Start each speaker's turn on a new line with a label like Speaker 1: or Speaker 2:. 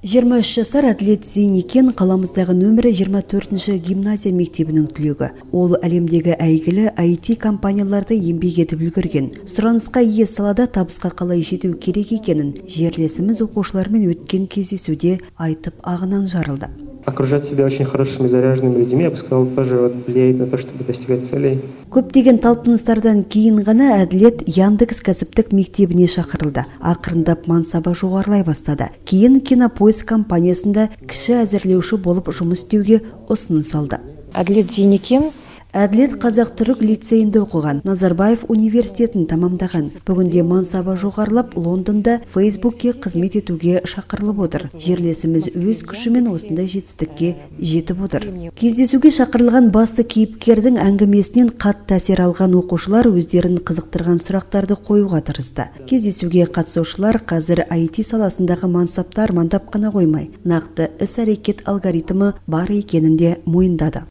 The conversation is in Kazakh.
Speaker 1: 23 жасар Әділет Зейнекен – қаламыздағы нөмірі 24 гимназия мектебінің түлегі. Ол әлемдегі әйгілі IT компанияларда еңбек етіп үлгерген. Сұранысқа ие салада табысқа қалай жету керек екенін жерлесіміз оқушылармен өткен кездесуде айтып, ағынан жарылды.
Speaker 2: Окружать себя очень хорошими, заряженными людьми, я бы сказал, тоже вот влияет на то, чтобы достигать целей.
Speaker 1: Көптеген талпыныстардан кейін ғана Әділет Яндекс кәсіптік мектебіне шақырылды. Ақырындап мансабы жоғарылай бастады. Кейін Кинопоиск компаниясында кіші әзірлеуші болып жұмыс істеуге ұсыныс алды.
Speaker 3: Әділет Зейнекен.
Speaker 1: Әділет қазақ-түрік лицейінде оқыған, Назарбаев университетін тамамдаған. Бүгінде мансабы жоғарылап, Лондонда Фейсбукке қызмет етуге шақырылып отыр. Жерлесіміз өз күшімен осындай жетістікке жетіп отыр. Кездесуге шақырылған басты кейіпкердің әңгімесінен қатты әсер алған оқушылар өздерін қызықтырған сұрақтарды қоюға тырысты. Кездесуге қатысушылар қазір IT саласындағы мансапты армандап қана қоймай, нақты іс-әрекет алгоритмі бар екенін де мойындады.